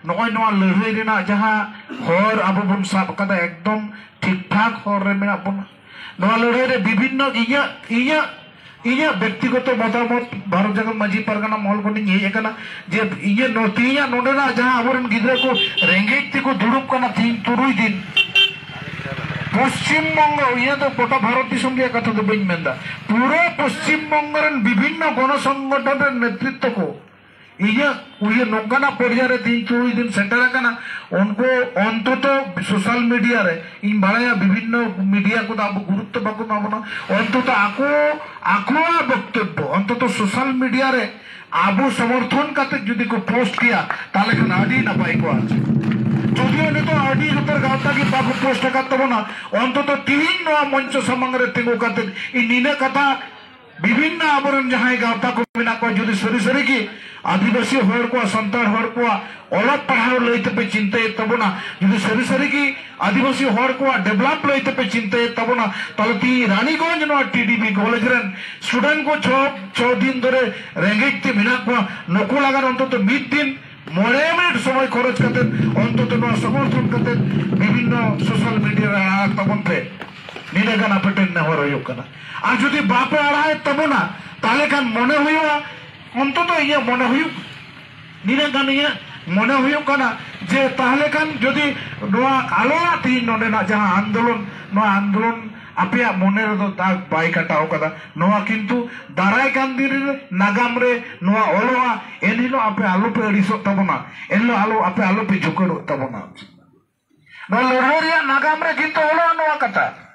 ᱱᱚᱜᱼᱚᱭ ᱱᱚᱣᱟ ᱞᱟᱹᱲᱦᱟᱹᱭ ᱨᱮᱱᱟᱜ ᱡᱟᱦᱟᱸ ᱦᱚᱨ ᱟᱵᱚ ᱵᱚᱱ ᱥᱟᱵ ᱟᱠᱟᱫᱟ, ᱮᱠᱫᱚᱢ ᱴᱷᱤᱠ ᱴᱷᱟᱠ ᱦᱚᱨ ᱨᱮ ᱢᱮᱱᱟᱜ ᱵᱚᱱᱟ᱾ ᱱᱚᱣᱟ ᱞᱟᱹᱲᱦᱟᱹᱭ ᱨᱮ ᱵᱤᱵᱷᱤᱱᱱᱚ ᱤᱧᱟᱹᱜ ᱤᱧᱟᱹᱜ ᱤᱧᱟᱹᱜ ᱵᱮᱠᱛᱤᱜᱚᱛᱚ ᱢᱚᱛᱟᱢᱚᱛ ᱵᱷᱟᱨᱚᱛ ᱡᱟᱠᱟᱛ ᱢᱟᱹᱡᱷᱤ ᱯᱟᱨᱜᱟᱱᱟ ᱢᱚᱦᱚᱞ ᱠᱷᱚᱱᱤᱧ ᱦᱮᱡ ᱟᱠᱟᱱᱟ ᱡᱮ ᱤᱧᱟᱹᱜ ᱱᱚ- ᱛᱮᱦᱮᱧᱟᱜ ᱱᱚᱰᱮᱱᱟᱜ ᱡᱟᱦᱟᱸ ᱟᱵᱚᱨᱮᱱ ᱜᱤᱫᱽᱨᱟᱹ ᱠᱚ ᱨᱮᱸᱜᱮᱡ ᱛᱮᱠᱚ ᱫᱩᱲᱩᱵ ᱠᱟᱱᱟ ᱛᱮᱦᱮᱧ ᱛᱩᱨᱩᱭ ᱫᱤᱱ ᱯᱚᱥᱪᱤᱢ ᱵᱚᱝᱜᱚ, ᱤᱧᱟᱹᱜ ᱫᱚ ᱜᱚᱴᱟ ᱵᱷᱟᱨᱚᱛ ᱫᱤᱥᱚᱢ ᱨᱮᱭᱟᱜ ᱠᱟᱛᱷᱟ ᱫᱚ ᱵᱟᱹᱧ ᱢᱮᱱᱫᱟ, ᱯᱩᱨᱟᱹ ᱯᱚᱥᱪᱤᱢ ᱵᱚᱝᱜᱚ ᱨᱮᱱ ᱵᱤᱵᱷᱤᱱᱱᱚ ᱜᱚᱱᱚ ᱥᱚᱝᱜᱚᱴᱷᱚᱱ ᱨᱮᱱ ᱱᱮᱛᱨᱤᱛᱛᱚ ᱠᱚ ᱤᱧᱟᱹᱜ ᱩᱭᱦᱟᱹᱨ ᱱᱚᱝᱠᱟᱱᱟᱜ ᱯᱚᱨᱡᱟᱭ ᱨᱮ ᱛᱮᱦᱮᱧ ᱛᱩᱨᱩᱭ ᱫᱤᱱ ᱥᱮᱴᱮᱨ ᱟᱠᱟᱱᱟ, ᱩᱱᱠᱩ ᱚᱱᱛᱚᱛᱚ ᱥᱳᱥᱟᱞ ᱢᱤᱰᱤᱭᱟ ᱨᱮ, ᱤᱧ ᱵᱟᱲᱟᱭᱟ ᱵᱤᱵᱷᱤᱱᱱᱚ ᱢᱤᱰᱤᱭᱟ ᱠᱚᱫᱚ ᱟᱵᱚ ᱜᱩᱨᱩᱛᱛᱚ ᱵᱟᱠᱚ ᱮᱢᱟ ᱵᱚᱱᱟ, ᱚᱱᱛᱚᱛᱚ ᱟᱠᱚ ᱟᱠᱚᱣᱟᱜ ᱵᱚᱠᱛᱚᱵᱵᱚ ᱚᱱᱛᱚᱛᱚ ᱥᱳᱥᱟᱞ ᱢᱤᱰᱤᱭᱟ ᱨᱮ ᱟᱵᱚ ᱥᱚᱢᱚᱨᱛᱷᱚᱱ ᱠᱟᱛᱮ ᱡᱩᱫᱤ ᱠᱚ ᱯᱳᱥᱴ ᱠᱮᱭᱟ, ᱛᱟᱦᱞᱮ ᱠᱷᱟᱱ ᱟᱹᱰᱤ ᱱᱟᱯᱟᱭ ᱠᱚᱜᱼᱟ᱾ ᱡᱩᱫᱤᱭᱳ ᱱᱤᱛᱚᱜ ᱟᱹᱰᱤ ᱩᱛᱟᱹᱨ ᱜᱟᱶᱛᱟ ᱜᱮ ᱵᱟᱠᱚ ᱯᱳᱥᱴ ᱟᱠᱟᱫ ᱛᱟᱵᱚᱱᱟ, ᱚᱱᱛᱚᱛᱚ ᱛᱤᱦᱤᱧ ᱱᱚᱣᱟ ᱢᱚᱧᱪᱚ ᱥᱟᱢᱟᱝ ᱨᱮ ᱛᱤᱸᱜᱩ ᱠᱟᱛᱮ ᱤᱧ ᱱᱤᱱᱟᱹᱜ ᱠᱟᱛᱷᱟ ᱵᱤᱵᱷᱤᱱᱱᱚ ᱟᱵᱚᱨᱮᱱ ᱡᱟᱦᱟᱸᱭ ᱜᱟᱶᱛᱟ ᱠᱚ ᱢᱮᱱᱟᱜ ᱠᱚᱣᱟ, ᱡᱩᱫᱤ ᱥᱟᱹᱨᱤ ᱥᱟᱹᱨᱤ ᱜᱮ ᱟᱹᱫᱤᱵᱟᱹᱥᱤ ᱦᱚᱲ ᱠᱚᱣᱟᱜ, ᱥᱟᱱᱛᱟᱲ ᱦᱚᱲ ᱠᱚᱣᱟᱜ ᱚᱞᱚᱜ ᱯᱟᱲᱦᱟᱣ ᱞᱟᱹᱭ ᱛᱮᱯᱮ ᱪᱤᱱᱛᱟᱹᱭᱮᱫ ᱛᱟᱵᱚᱱᱟ, ᱡᱩᱫᱤ ᱥᱟᱹᱨᱤ ᱥᱟᱹᱨᱤ ᱜᱮ ᱟᱹᱫᱤᱵᱟᱹᱥᱤ ᱦᱚᱲ ᱠᱚᱣᱟᱜ ᱰᱮᱵᱷᱞᱚᱯ ᱞᱟᱹᱭ ᱛᱮᱯᱮ ᱪᱤᱱᱛᱟᱹᱭᱮᱫ ᱛᱟᱵᱚᱱᱟ, ᱛᱟᱦᱞᱮ ᱛᱤᱦᱤᱧ ᱨᱟᱱᱤᱜᱚᱸᱡᱽ ᱱᱚᱣᱟ ᱴᱤᱰᱤᱵᱤ ᱠᱚᱞᱮᱡᱽ ᱨᱮᱱ ᱥᱴᱩᱰᱮᱱᱴ ᱠᱚ ᱪᱷᱚ, ᱪᱷᱚ ᱫᱤᱱ ᱫᱷᱚᱨᱮ ᱨᱮᱸᱜᱮᱡ ᱛᱮ ᱢᱮᱱᱟᱜ ᱠᱚᱣᱟ, ᱱᱩᱠᱩ ᱞᱟᱜᱟᱱ ᱚᱱᱛᱚᱛᱚ ᱢᱤᱫ ᱫᱤᱱ ᱢᱚᱬᱮ ᱢᱤᱱᱤᱴ ᱥᱚᱢᱚᱭ ᱠᱷᱚᱨᱚᱪ ᱠᱟᱛᱮ ᱚᱱᱛᱚᱛᱚ ᱱᱚᱣᱟ ᱥᱚᱢᱚᱨᱛᱷᱚᱱ ᱠᱟᱛᱮ ᱵᱤᱵᱷᱤᱱᱱᱚ ᱥᱳᱥᱟᱞ ᱢᱤᱰᱤᱭᱟ ᱨᱮ ᱟᱲᱟᱜ ᱛᱟᱵᱚᱱ ᱯᱮ᱾ ᱱᱤᱱᱟᱹᱜ ᱜᱟᱱ ᱟᱯᱮ ᱴᱷᱮᱱ ᱱᱮᱦᱚᱨ ᱦᱩᱭᱩᱜ ᱠᱟᱱᱟ᱾ ᱟᱨ ᱡᱩᱫᱤ ᱵᱟᱯᱮ ᱟᱲᱟᱜ ᱮᱫ ᱛᱟᱵᱚᱱᱟ, ᱛᱟᱦᱞᱮ ᱠᱷᱟᱱ ᱢᱚᱱᱮ ᱦᱩᱭᱩᱜᱼᱟ, ᱚᱱᱛᱚᱛᱚ ᱤᱧᱟᱹᱜ ᱢᱚᱱᱮ ᱦᱩᱭᱩᱜ, ᱱᱤᱱᱟᱹᱜ ᱜᱟᱱ ᱤᱧᱟᱹᱜ ᱢᱚᱱᱮ ᱦᱩᱭᱩᱜ ᱠᱟᱱᱟ ᱡᱮ ᱛᱟᱦᱞᱮ ᱠᱷᱟᱱ ᱡᱩᱫᱤ ᱱᱚᱣᱟ ᱟᱞᱚᱣᱟᱜ ᱛᱤᱦᱤᱧ ᱱᱚᱰᱮᱱᱟᱜ ᱡᱟᱦᱟᱸ ᱟᱱᱫᱳᱞᱚᱱ, ᱱᱚᱣᱟ ᱟᱱᱫᱳᱞᱚᱱ ᱟᱯᱮᱭᱟᱜ ᱢᱚᱱᱮ ᱨᱮᱫᱚ ᱫᱟᱜᱽ ᱵᱟᱭ ᱠᱟᱴᱟᱣ ᱠᱟᱫᱟ, ᱱᱚᱣᱟ ᱠᱤᱱᱛᱩ ᱫᱟᱨᱟᱭ ᱠᱟᱱ ᱫᱤᱱ ᱨᱮ ᱱᱟᱜᱟᱢ ᱨᱮ ᱱᱚᱣᱟ ᱚᱞᱚᱜᱼᱟ᱾ ᱮᱱᱦᱤᱞᱳᱜ ᱟᱯᱮ ᱟᱞᱚᱯᱮ ᱟᱹᱲᱤᱥᱚᱜ ᱛᱟᱵᱚᱱᱟ, ᱮᱱᱦᱤᱞᱳᱜ ᱟᱞᱚ, ᱟᱯᱮ ᱟᱞᱚᱯᱮ ᱡᱩᱠᱟᱹᱲᱚᱜ ᱛᱟᱵᱚᱱᱟ᱾ ᱱᱚᱣᱟ ᱞᱟᱹᱲᱦᱟᱹᱭ ᱨᱮᱭᱟᱜ ᱱᱟᱜᱟᱢ ᱨᱮ ᱠᱤᱱᱛᱩ ᱚᱞᱚᱜᱼᱟ ᱱᱚᱣᱟ ᱠᱟᱛᱷᱟ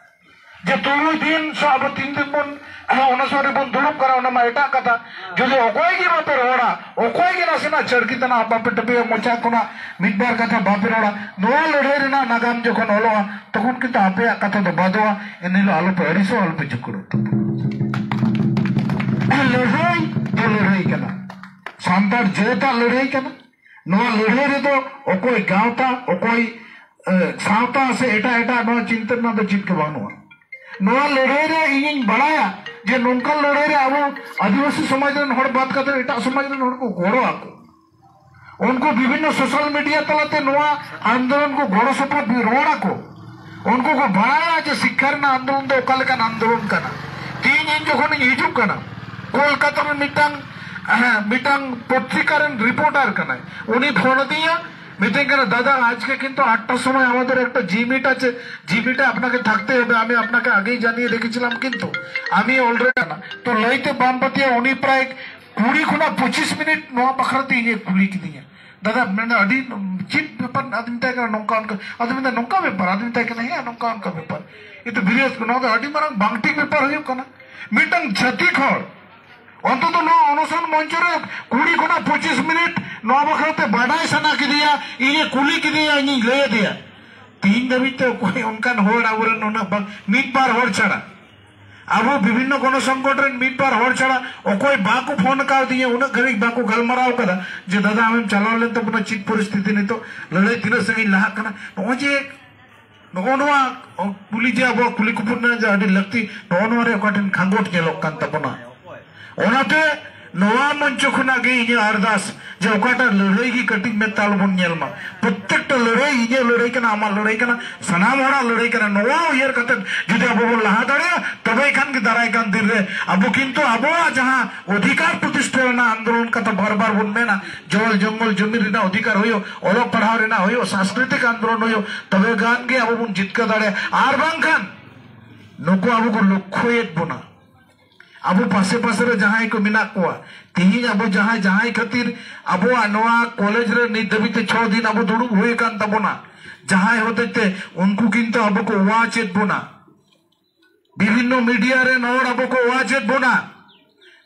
ᱡᱮ ᱛᱩᱨᱩᱭ ᱫᱤᱱ ᱥᱮ ᱟᱵᱚ ᱛᱤᱱ ᱫᱤᱱ ᱵᱚᱱ, ᱦᱮᱸ, ᱚᱱᱟ ᱥᱚᱢᱚᱭ ᱨᱮᱵᱚᱱ ᱫᱩᱲᱩᱵ ᱠᱟᱱᱟ, ᱚᱱᱟ ᱢᱟ ᱮᱴᱟᱜ ᱠᱟᱛᱷᱟ᱾ ᱡᱩᱫᱤ ᱚᱠᱚᱭ ᱜᱮ ᱵᱟᱯᱮ ᱨᱚᱲᱟ, ᱚᱠᱚᱭ ᱜᱮ ᱱᱟᱥᱮᱱᱟᱜ ᱪᱟᱹᱲᱠᱤ ᱛᱟᱱᱟᱜ ᱵᱟᱯᱮ ᱴᱟᱹᱯᱤᱭᱟ, ᱢᱚᱪᱟ ᱠᱷᱚᱱᱟᱜ ᱢᱤᱫ ᱵᱟᱨ ᱠᱟᱛᱷᱟ ᱵᱟᱯᱮ ᱨᱚᱲᱟ, ᱱᱚᱣᱟ ᱞᱟᱹᱲᱦᱟᱹᱭ ᱨᱮᱱᱟᱜ ᱱᱟᱜᱟᱢ ᱡᱚᱠᱷᱚᱱ ᱚᱞᱚᱜᱼᱟ, ᱛᱚᱠᱷᱚᱱ ᱠᱤᱱᱛᱩ ᱟᱯᱮᱭᱟᱜ ᱠᱟᱛᱷᱟ ᱫᱚ ᱵᱟᱫᱚᱜᱼᱟ᱾ ᱮᱱᱦᱤᱞᱳᱜ ᱟᱞᱚᱯᱮ ᱟᱹᱲᱤᱥᱚᱜ, ᱟᱞᱚᱯᱮ ᱡᱩᱠᱲᱚᱜ᱾ ᱞᱟᱹᱲᱦᱟᱹᱭ ᱫᱚ ᱞᱟᱹᱲᱦᱟᱹᱭ ᱠᱟᱱᱟ, ᱥᱟᱱᱛᱟᱲ ᱡᱟᱹᱛᱟᱜ ᱞᱟᱹᱲᱦᱟᱹᱭ ᱠᱟᱱᱟ᱾ ᱱᱚᱣᱟ ᱞᱟᱹᱲᱦᱟᱹᱭ ᱨᱮᱫᱚ ᱚᱠᱚᱭ ᱜᱟᱶᱛᱟ, ᱚᱠᱚᱭ, ᱮ, ᱥᱟᱶᱛᱟ ᱥᱮ ᱮᱴᱟᱜ ᱮᱴᱟᱜ ᱱᱚᱣᱟ ᱪᱤᱱᱛᱟᱹ ᱨᱮᱱᱟᱜ ᱫᱚ ᱪᱮᱫ ᱜᱮ ᱵᱟᱹᱱᱩᱜᱼᱟ᱾ ᱱᱚᱣᱟ ᱞᱟᱹᱲᱦᱟᱹᱭ ᱨᱮ ᱤᱧᱤᱧ ᱵᱟᱲᱟᱭᱟ ᱡᱮ ᱱᱚᱝᱠᱟᱱ ᱞᱟᱹᱲᱦᱟᱹᱭ ᱨᱮ ᱟᱵᱚ ᱟᱹᱫᱤᱵᱟᱹᱥᱤ ᱥᱚᱢᱟᱡᱽ ᱨᱮᱱ ᱦᱚᱲ ᱵᱟᱫ ᱠᱟᱛᱮ ᱮᱴᱟᱜ ᱥᱚᱢᱟᱡᱽ ᱨᱮᱱ ᱦᱚᱲ ᱠᱚ ᱜᱚᱲᱚ ᱟᱠᱚ᱾ ᱩᱱᱠᱩ ᱵᱤᱵᱷᱤᱱᱱᱚ ᱥᱳᱥᱟᱞ ᱢᱤᱰᱤᱭᱟ ᱛᱟᱞᱟᱛᱮ ᱱᱚᱣᱟ ᱟᱱᱫᱳᱞᱚᱱ ᱠᱚ ᱜᱚᱲᱚ ᱥᱚᱯᱚᱦᱚᱫ ᱨᱚᱲ ᱟᱠᱚ᱾ ᱩᱱᱠᱩ ᱠᱚ ᱵᱟᱲᱟᱭᱟ ᱡᱮ ᱥᱤᱠᱠᱷᱟ ᱨᱮᱱᱟᱜ ᱟᱱᱫᱳᱞᱚᱱ ᱫᱚ ᱚᱠᱟ ᱞᱮᱠᱟᱱ ᱟᱱᱫᱳᱞᱚᱱ ᱠᱟᱱᱟ᱾ ᱛᱮᱦᱮᱧ ᱤᱧ ᱡᱚᱠᱷᱚᱱᱤᱧ ᱦᱤᱡᱩᱜ ᱠᱟᱱᱟ, ᱠᱳᱞᱠᱟᱛᱟ ᱨᱮ ᱢᱤᱫᱴᱟᱝ, ᱦᱮᱸ, ᱢᱤᱫᱴᱟᱝ ᱯᱚᱛᱨᱤᱠᱟ ᱨᱮᱱ ᱨᱤᱯᱳᱨᱴᱟᱨ ᱠᱟᱱᱟᱭ, ᱩᱱᱤ ᱯᱷᱳᱱ ᱟᱹᱫᱤᱧᱟ, ᱢᱤᱛᱟᱹᱧ ᱠᱟᱱᱟ, "দাদা, আজকে কিন্তু আটটার সময় আমাদের একটা জি মিট আছে, জি মিটে আপনাকে থাকতে হবে, আমি আপনাকে আগেই জানিয়ে রেখেছিলাম কিন্তু আমি অলরেডি।" ᱛᱚ ᱞᱟᱹᱭᱛᱮ ᱵᱟᱢ ᱯᱟᱹᱛᱭᱟᱹᱜᱼᱟ, ᱩᱱᱤ ᱯᱨᱟᱭ ᱠᱩᱲᱤ ᱠᱷᱚᱱᱟᱜ ᱯᱚᱸᱪᱤᱥ ᱢᱤᱱᱤᱴ ᱱᱚᱣᱟ ᱵᱟᱠᱷᱨᱟ ᱛᱮ ᱤᱧᱮ ᱠᱩᱞᱤ ᱠᱤᱫᱤᱧᱟ, "ᱫᱟᱫᱟ, ᱢᱮᱱᱫᱟ, ᱟᱹᱰᱤ ᱪᱮᱫ ᱵᱮᱯᱟᱨ?" ᱟᱫᱚᱧ ᱢᱮᱛᱟᱭ ᱠᱟᱱᱟ, "ᱱᱚᱝᱠᱟ ᱚᱱᱠᱟ", ᱟᱫᱚ ᱢᱮᱱᱫᱟ, "ᱱᱚᱝᱠᱟ ᱵᱮᱯᱟᱨ?" ᱟᱫᱚᱧ ᱢᱮᱛᱟᱭ ᱠᱟᱱᱟ, "ᱦᱮᱸ, ᱱᱚᱝᱠᱟ ᱚᱱᱠᱟ ᱵᱮᱯᱟᱨ, ᱠᱤᱱᱛᱩ ᱵᱤᱨᱤᱭᱟᱥ, ᱱᱚᱣᱟ ᱫᱚ ᱟᱹᱰᱤ ᱢᱟᱨᱟᱝ ᱵᱟᱝ ᱴᱷᱤᱠ ᱵᱮᱯᱟᱨ ᱦᱩᱭᱩᱜ ᱠᱟᱱᱟ᱾ ᱢᱤᱫᱴᱟᱝ ᱡᱟᱹᱛᱤ ᱦᱚᱲ ᱚᱱᱛᱚᱛᱚ ᱱᱚᱣᱟ ᱚᱱᱚᱥᱚᱱ ᱢᱚᱧᱪᱚ ᱨᱮ ᱠᱩᱲᱤ ᱠᱷᱚᱱᱟᱜ ᱯᱚᱸᱪᱤᱥ ᱢᱤᱱᱤᱴ ᱱᱚᱣᱟ ᱵᱟᱠᱷᱨᱟ ᱛᱮ ᱵᱟᱰᱟᱭ ᱥᱟᱱᱟ ᱠᱮᱫᱮᱭᱟ, ᱤᱧᱮ ᱠᱩᱞᱤ ᱠᱮᱫᱮᱭᱟ, ᱤᱧᱤᱧ ᱞᱟᱹᱭ ᱟᱫᱮᱭᱟ᱾ ᱛᱤᱦᱤᱧ ᱫᱷᱟᱹᱵᱤᱡ ᱛᱮ ᱚᱠᱚᱭ ᱚᱱᱠᱟᱱ ᱦᱚᱲ ᱟᱵᱚᱨᱮᱱ ᱩᱱᱟᱹᱜ ᱵᱟᱝ, ᱢᱤᱫ ᱵᱟᱨ ᱦᱚᱲ ᱪᱷᱟᱲᱟ, ᱟᱵᱚ ᱵᱤᱵᱷᱤᱱᱱᱚ ᱜᱚᱱᱚ ᱥᱚᱝᱜᱚᱴᱷᱚᱱ ᱨᱮᱱ ᱢᱤᱫ ᱵᱟᱨ ᱦᱚᱲ ᱪᱷᱟᱲᱟ ᱚᱠᱚᱭ ᱵᱟᱠᱚ ᱯᱷᱳᱱ ᱠᱟᱣᱫᱤᱧᱟ, ᱩᱱᱟᱹᱜ ᱜᱷᱟᱹᱲᱤᱡ ᱵᱟᱠᱚ ᱜᱟᱞᱢᱟᱨᱟᱣ ᱠᱟᱫᱟ ᱡᱮ, "ᱫᱟᱫᱟ, ᱟᱢᱮᱢ ᱪᱟᱞᱟᱣ ᱞᱮᱱ ᱛᱟᱵᱚᱱᱟ, ᱪᱮᱫ ᱯᱚᱨᱤᱥᱛᱷᱤᱛᱤ ᱱᱤᱛᱚᱜ, ᱞᱟᱹᱲᱦᱟᱹᱭ ᱛᱤᱱᱟᱹᱜ ᱥᱟᱺᱜᱤᱧ ᱞᱟᱦᱟᱜ ᱠᱟᱱᱟ?" ᱱᱚᱜᱼᱚᱭ ᱡᱮ, ᱱᱚᱜᱼᱚ ᱱᱚᱣᱟ ᱠᱩᱞᱤ, ᱡᱮ ᱟᱵᱚᱣᱟᱜ ᱠᱩᱞᱤ ᱠᱩᱯᱩᱞᱤ ᱨᱮᱱᱟᱜ ᱡᱮ ᱟᱹᱰᱤ ᱞᱟᱹᱠᱛᱤ, ᱱᱚᱜᱼᱚ ᱱᱚᱣᱟ ᱨᱮ ᱚᱠᱟ ᱴᱷᱮᱱ ᱠᱷᱟᱸᱜᱚᱴ ᱧᱮᱞᱚᱜ ᱠᱟᱱ ᱛᱟᱵᱚᱱᱟ᱾ ᱚᱱᱟᱛᱮ ᱱᱚᱣᱟ ᱢᱚᱧᱪᱚ ᱠᱷᱚᱱᱟᱜ ᱜᱮ ᱤᱧᱟᱹᱜ ᱟᱨᱫᱟᱥ ᱡᱮ ᱚᱠᱟᱴᱟᱜ ᱞᱟᱹᱲᱦᱟᱹᱭ ᱜᱮ ᱠᱟᱹᱴᱤᱡ ᱢᱮᱫ ᱛᱮ ᱟᱞᱚ ᱵᱚᱱ ᱧᱮᱞ ᱢᱟ᱾ ᱯᱨᱚᱛᱛᱮᱠᱴᱟ ᱞᱟᱹᱲᱦᱟᱹᱭ ᱤᱧᱟᱹᱜ ᱞᱟᱹᱲᱦᱟᱹᱭ ᱠᱟᱱᱟ, ᱟᱢᱟᱜ ᱞᱟᱹᱲᱦᱟᱹᱭ ᱠᱟᱱᱟ, ᱥᱟᱱᱟᱢ ᱦᱚᱲᱟᱜ ᱞᱟᱹᱲᱦᱟᱹᱭ ᱠᱟᱱᱟ᱾ ᱱᱚᱣᱟ ᱩᱭᱦᱟᱹᱨ ᱠᱟᱛᱮ ᱡᱩᱫᱤ ᱟᱵᱚ ᱵᱚᱱ ᱞᱟᱦᱟ ᱫᱟᱲᱮᱭᱟᱜᱼᱟ, ᱛᱚᱵᱮ ᱠᱷᱟᱱ ᱜᱮ ᱫᱟᱨᱟᱭ ᱠᱟᱱ ᱫᱤᱱ ᱨᱮ ᱟᱵᱚ ᱠᱤᱱᱛᱩ ᱟᱵᱚᱣᱟᱜ ᱡᱟᱦᱟᱸ ᱚᱫᱷᱤᱠᱟᱨ ᱯᱨᱚᱛᱤᱥᱴᱷᱟ ᱨᱮᱱᱟᱜ ᱟᱱᱫᱳᱞᱚᱱ ᱠᱟᱛᱷᱟ ᱵᱟᱨ ᱵᱟᱨ ᱵᱚᱱ ᱢᱮᱱᱟ, ᱡᱚᱞ ᱡᱚᱝᱜᱚᱞ ᱡᱚᱢᱤᱱ ᱨᱮᱱᱟᱜ ᱚᱫᱷᱤᱠᱟᱨ ᱦᱩᱭᱩᱜ, ᱚᱞᱚᱜ ᱯᱟᱲᱦᱟᱣ ᱨᱮᱱᱟᱜ ᱦᱩᱭᱩᱜ, ᱥᱟᱝᱥᱠᱨᱤᱛᱤᱠ ᱟᱱᱫᱳᱞᱚᱱ ᱦᱩᱭᱩᱜ, ᱛᱚᱵᱮ ᱜᱟᱱ ᱜᱮ ᱟᱵᱚ ᱵᱚᱱ ᱡᱤᱛᱠᱟᱹᱨ ᱫᱟᱲᱮᱭᱟᱜᱼᱟ᱾ ᱟᱨ ᱵᱟᱝᱠᱷᱟᱱ ᱱᱩᱠᱩ ᱟᱵᱚ ᱠᱚ ᱞᱚᱠᱠᱷᱚᱭᱮᱫ ᱵᱚᱱᱟ᱾ ᱟᱵᱚ ᱯᱟᱥᱮ ᱯᱟᱥᱮ ᱨᱮ ᱡᱟᱦᱟᱸᱭ ᱠᱚ ᱢᱮᱱᱟᱜ ᱠᱚᱣᱟ, ᱛᱮᱦᱮᱧ ᱟᱵᱚ ᱡᱟᱦᱟᱸᱭ, ᱡᱟᱦᱟᱸᱭ ᱠᱷᱟᱹᱛᱤᱨ ᱟᱵᱚᱣᱟᱜ ᱱᱚᱣᱟ ᱠᱚᱞᱮᱡᱽ ᱨᱮ ᱱᱤᱛ ᱫᱷᱟᱹᱵᱤᱡ ᱛᱮ ᱪᱷᱚ ᱫᱤᱱ ᱟᱵᱚ ᱫᱩᱲᱩᱵ ᱦᱩᱭ ᱟᱠᱟᱱ ᱛᱟᱵᱚᱱᱟ, ᱡᱟᱦᱟᱸᱭ ᱦᱚᱛᱮᱡ ᱛᱮ ᱩᱱᱠᱩ ᱠᱤᱱᱛᱩ ᱟᱵᱚ ᱠᱚ ᱣᱟᱪ ᱮᱫ ᱵᱚᱱᱟ, ᱵᱤᱵᱷᱤᱱᱱᱚ ᱢᱤᱰᱤᱭᱟ ᱨᱮᱱ ᱦᱚᱲ ᱟᱵᱚ ᱠᱚ ᱣᱟᱪ ᱮᱫ ᱵᱚᱱᱟ,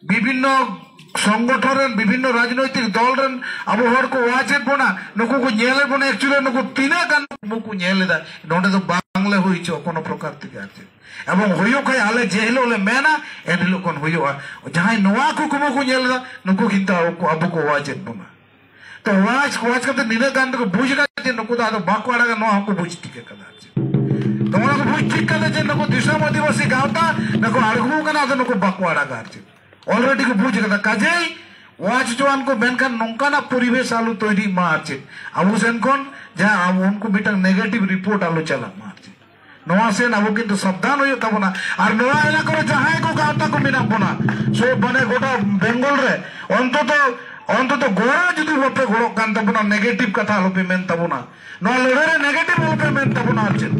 ᱵᱤᱵᱷᱤᱱᱱᱚ ᱥᱚᱝᱜᱚᱴᱷᱚᱱ ᱨᱮᱱ, ᱵᱤᱵᱷᱤᱱᱱᱚ ᱨᱟᱡᱽᱱᱳᱭᱛᱤᱠ ᱫᱚᱞ ᱨᱮᱱ ᱟᱵᱚ ᱦᱚᱲ ᱠᱚ ᱣᱟᱪ ᱮᱫ ᱵᱚᱱᱟ, ᱱᱩᱠᱩ ᱠᱚ ᱧᱮᱞ ᱮᱫ ᱵᱚᱱᱟ, actually ᱱᱩᱠᱩ ᱛᱤᱱᱟᱹᱜ ᱜᱟᱱ ᱠᱩᱠᱢᱩ ᱠᱚ ᱧᱮᱞ ᱮᱫᱟ, ᱱᱚᱰᱮ ᱫᱚ ᱵᱟᱝᱞᱮ ᱦᱩᱭ ᱦᱚᱪᱚ ᱠᱳᱱᱳ ᱯᱨᱚᱠᱟᱨ ᱛᱮᱜᱮ ᱟᱨ ᱪᱮᱫ᱾ ᱮᱵᱚᱝ ᱦᱩᱭᱩᱜ ᱠᱷᱟᱡ ᱟᱞᱮ ᱡᱮ ᱦᱤᱞᱳᱜ ᱞᱮ ᱢᱮᱱᱟ, ᱮᱱ ᱦᱤᱞᱳᱜ ᱠᱷᱚᱱ ᱦᱩᱭᱩᱜᱼᱟ᱾ ᱡᱟᱦᱟᱸᱭ ᱱᱚᱣᱟ ᱠᱩᱠᱢᱩ ᱠᱚ ᱧᱮᱞ ᱮᱫᱟ, ᱱᱩᱠᱩ ᱠᱤᱱᱛᱩ ᱟᱵᱚ ᱠᱚ, ᱟᱵᱚ ᱠᱚ ᱣᱟᱪ ᱮᱫ ᱵᱚᱱᱟ᱾ ᱛᱚ ᱣᱟᱪ, ᱣᱟᱪ ᱠᱟᱛᱮ ᱱᱤᱱᱟᱹᱜ ᱜᱟᱱ ᱫᱚᱠᱚ ᱵᱩᱡᱽ ᱟᱠᱟᱫ ᱡᱮ ᱱᱩᱠᱩ ᱫᱚ ᱟᱫᱚ ᱵᱟᱠᱚ ᱟᱲᱟᱜᱟ, ᱱᱚᱣᱟ ᱦᱚᱸᱠᱚ ᱵᱩᱡᱽ ᱴᱷᱤᱠ ᱟᱠᱟᱫᱟ ᱟᱨ ᱪᱮᱫ᱾ ᱛᱚ ᱚᱱᱟ ᱠᱚ ᱵᱩᱡᱽ ᱴᱷᱤᱠ ᱠᱟᱫᱟ ᱡᱮ ᱱᱩᱠᱩ ᱫᱤᱥᱚᱢ ᱟᱹᱫᱤᱵᱟᱹᱥᱤ ᱜᱟᱶᱛᱟ, ᱱᱩᱠᱩ ᱟᱬᱜᱚ ᱠᱟᱱᱟ, ᱟᱫᱚ ᱱᱩᱠᱩ ᱵᱟᱠᱚ ᱟᱲᱟᱜᱟ ᱟᱨ ᱪᱮᱫ᱾ Already ᱠᱚ ᱵᱩᱡᱽ ᱠᱟᱫᱟ, ᱠᱟᱡᱮᱭ ᱣᱟᱪ ᱦᱚᱪᱚᱣᱟᱱ ᱠᱚ, ᱢᱮᱱᱠᱷᱟᱱ ᱱᱚᱝᱠᱟᱱᱟᱜ ᱯᱚᱨᱤᱵᱮᱥ ᱟᱞᱚ ᱛᱳᱭᱨᱤᱜ ᱢᱟ ᱟᱨ ᱪᱮᱫ᱾ ᱟᱵᱚ ᱥᱮᱱ ᱠᱷᱚᱱ ᱡᱟᱦᱟᱸ ᱟᱵᱚ ᱩᱱᱠᱩ ᱢᱤᱫᱴᱟᱝ negative report ᱟᱞᱚ ᱪᱟᱞᱟᱜ ᱢᱟ ᱟᱨ ᱪᱮᱫ᱾ ᱱᱚᱣᱟ ᱥᱮᱱ ᱟᱵᱚ ᱠᱤᱱᱛᱩ ᱥᱟᱵᱫᱷᱟᱱ ᱦᱩᱭᱩᱜ ᱛᱟᱵᱚᱱᱟ᱾ ᱟᱨ ᱱᱚᱣᱟ ᱮᱞᱟᱠᱟ ᱨᱮ ᱡᱟᱦᱟᱸᱭ ᱠᱚ ᱜᱟᱶᱛᱟ ᱠᱚ ᱢᱮᱱᱟᱜ ᱵᱚᱱᱟ, ᱥᱮ ᱢᱟᱱᱮ ᱜᱚᱴᱟ ᱵᱮᱝᱜᱚᱞ ᱨᱮ ᱚᱱᱛᱚᱛᱚ, ᱚᱱᱛᱚᱛᱚ ᱜᱚᱲᱚ ᱡᱩᱫᱤ ᱵᱟᱯᱮ ᱜᱚᱲᱚᱜ ᱠᱟᱱ ᱛᱟᱵᱚᱱᱟ, negative ᱠᱟᱛᱷᱟ ᱟᱞᱚᱯᱮ ᱢᱮᱱ ᱛᱟᱵᱚᱱᱟ᱾ ᱱᱚᱣᱟ ᱞᱟᱹᱲᱦᱟᱹᱭ ᱨᱮ negative ᱟᱞᱚᱯᱮ ᱢᱮᱱ ᱛᱟᱵᱚᱱᱟ ᱟᱨ ᱪᱮᱫ᱾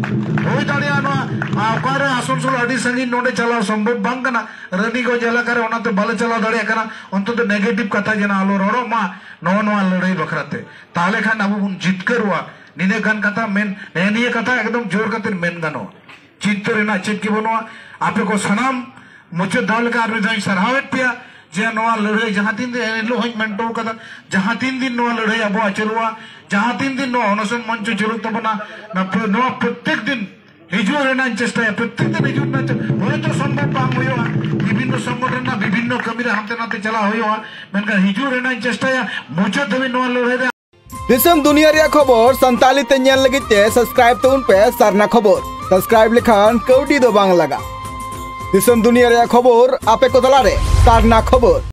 ᱦᱩᱭ ᱫᱟᱲᱮᱭᱟᱜᱼᱟ ᱱᱚᱣᱟ, ᱟ, ᱚᱠᱟᱨᱮ ᱟᱥᱟᱱᱥᱳᱞ ᱟᱹᱰᱤ ᱥᱟᱺᱜᱤᱧ, ᱱᱚᱰᱮ ᱪᱟᱞᱟᱣ ᱥᱚᱢᱵᱷᱚᱵ ᱵᱟᱝ ᱠᱟᱱᱟ, ᱨᱟᱱᱤᱜᱚᱸᱡᱽ ᱮᱞᱟᱠᱟ ᱨᱮ, ᱚᱱᱟᱛᱮ ᱵᱟᱞᱮ ᱪᱟᱞᱟᱣ ᱫᱟᱲᱮᱭᱟᱜ ᱠᱟᱱᱟ᱾ ᱚᱱᱛᱚᱛᱚ negative ᱠᱟᱛᱷᱟ ᱡᱮᱱᱚ ᱟᱞᱚ ᱨᱚᱲᱚᱜ ᱢᱟ ᱱᱚᱣᱟ, ᱱᱚᱣᱟ ᱞᱟᱹᱲᱦᱟᱹᱭ ᱵᱟᱠᱷᱨᱟ ᱛᱮ᱾ ᱛᱟᱦᱞᱮ ᱠᱷᱟᱱ ᱟᱵᱚ ᱵᱚᱱ ᱡᱤᱛᱠᱟᱹᱨᱚᱜᱼᱟ᱾ ᱱᱤᱱᱟᱹᱜ ᱜᱟᱱ ᱠᱟᱛᱷᱟ ᱢᱮᱱ, ᱱᱮᱜᱼᱮ ᱱᱤᱭᱟᱹ ᱠᱟᱛᱷᱟ ᱮᱠᱫᱚᱢ ᱡᱳᱨ ᱠᱟᱛᱮ ᱢᱮᱱ ᱜᱟᱱᱚᱜᱼᱟ᱾ ᱪᱤᱱᱛᱟᱹ ᱨᱮᱱᱟᱜ ᱪᱮᱫ ᱜᱮ ᱵᱟᱹᱱᱩᱜᱼᱟ᱾ ᱟᱯᱮ ᱠᱚ ᱥᱟᱱᱟᱢ ᱢᱩᱪᱟᱹᱫ ᱫᱷᱟᱣ ᱞᱮᱠᱟ ᱟᱨ ᱢᱤᱫ ᱫᱷᱟᱣ ᱤᱧ ᱥᱟᱨᱦᱟᱣᱮᱫ ᱯᱮᱭᱟ ᱡᱮ ᱱᱚᱣᱟ ᱞᱟᱹᱲᱦᱟᱹᱭ ᱡᱟᱦᱟᱸ ᱛᱤᱱ ᱫᱤᱱ, ᱮᱱ ᱦᱤᱞᱳᱜ ᱦᱚᱸᱧ ᱢᱮᱱᱴᱚ ᱠᱟᱫᱟ, ᱡᱟᱦᱟᱸ ᱛᱤᱱ ᱫᱤᱱ ᱱᱚᱣᱟ ᱞᱟᱹᱲᱦᱟᱹᱭ ᱟᱵᱚᱣᱟᱜ ᱪᱟᱹᱞᱩᱜᱼᱟ, ᱡᱟᱦᱟᱸ ᱛᱤᱱ ᱫᱤᱱ ᱱᱚᱣᱟ ᱚᱱᱚᱥᱚᱱ ᱢᱚᱧᱪᱚ ᱪᱟᱹᱞᱩᱜ ᱛᱟᱵᱚᱱᱟ, ᱱᱚᱣᱟ ᱯᱨᱚ-, ᱱᱚᱣᱟ ᱯᱨᱚᱛᱛᱮᱠ ᱫᱤᱱ ᱦᱤᱡᱩᱜ ᱨᱮᱱᱟᱜ ᱤᱧ ᱪᱮᱥᱴᱟᱭᱟ, ᱯᱨᱚᱛᱮᱠ ᱫᱤᱱ ᱦᱤᱡᱩᱜ ᱨᱮᱱᱟᱜ ᱪᱮ-, ᱦᱚᱭᱛᱚ ᱥᱚᱢᱵᱷᱚᱵ ᱵᱟᱝ ᱦᱩᱭᱩᱜᱼᱟ, ᱵᱤᱵᱷᱤᱱᱱᱚ ᱥᱚᱝᱜᱚᱴᱷᱚᱱ ᱨᱮᱱᱟᱜ ᱵᱤᱵᱷᱤᱱᱱᱚ ᱠᱟᱹᱢᱤ ᱨᱮ ᱦᱟᱱᱛᱮ ᱱᱟᱛᱮ ᱪᱟᱞᱟᱣ ᱦᱩᱭᱩᱜᱼᱟ, ᱢᱮᱱᱠᱷᱟᱱ ᱦᱤᱡᱩᱜ ᱨᱮᱱᱟᱜ ᱤᱧ ᱪᱮᱥᱴᱟᱭᱟ ᱢᱩᱪᱟᱹᱫ ᱫᱷᱟᱹᱵᱤᱡ ᱱᱚᱣᱟ ᱞᱟᱹᱲᱦᱟᱹᱭ ᱨᱮ᱾ ᱫᱤᱥᱚᱢ ᱫᱩᱱᱤᱭᱟᱹ ᱨᱮᱭᱟᱜ ᱠᱷᱚᱵᱚᱨ ᱥᱟᱱᱛᱟᱲᱤ ᱛᱮ ᱧᱮᱞ ᱞᱟᱹᱜᱤᱫ ᱛᱮ subscribe ᱛᱟᱵᱚᱱ ᱯᱮ ᱥᱟᱨᱱᱟ ᱠᱷᱚᱵᱚᱨ᱾ Subscribe ᱞᱮᱠᱷᱟᱱ ᱠᱟᱹᱣᱰᱤ ᱫᱚ ᱵᱟᱝ ᱞᱟᱜᱟᱜᱼᱟ᱾ ᱫᱤᱥᱚᱢ ᱫᱩᱱᱤᱭᱟᱹ ᱨᱮᱭᱟᱜ ᱠᱷᱚᱵᱚᱨ ᱟᱯᱮ ᱠᱚ ᱛᱟᱞᱟᱨᱮ ᱥᱟᱨᱱᱟ ᱠᱷᱚᱵᱚᱨ᱾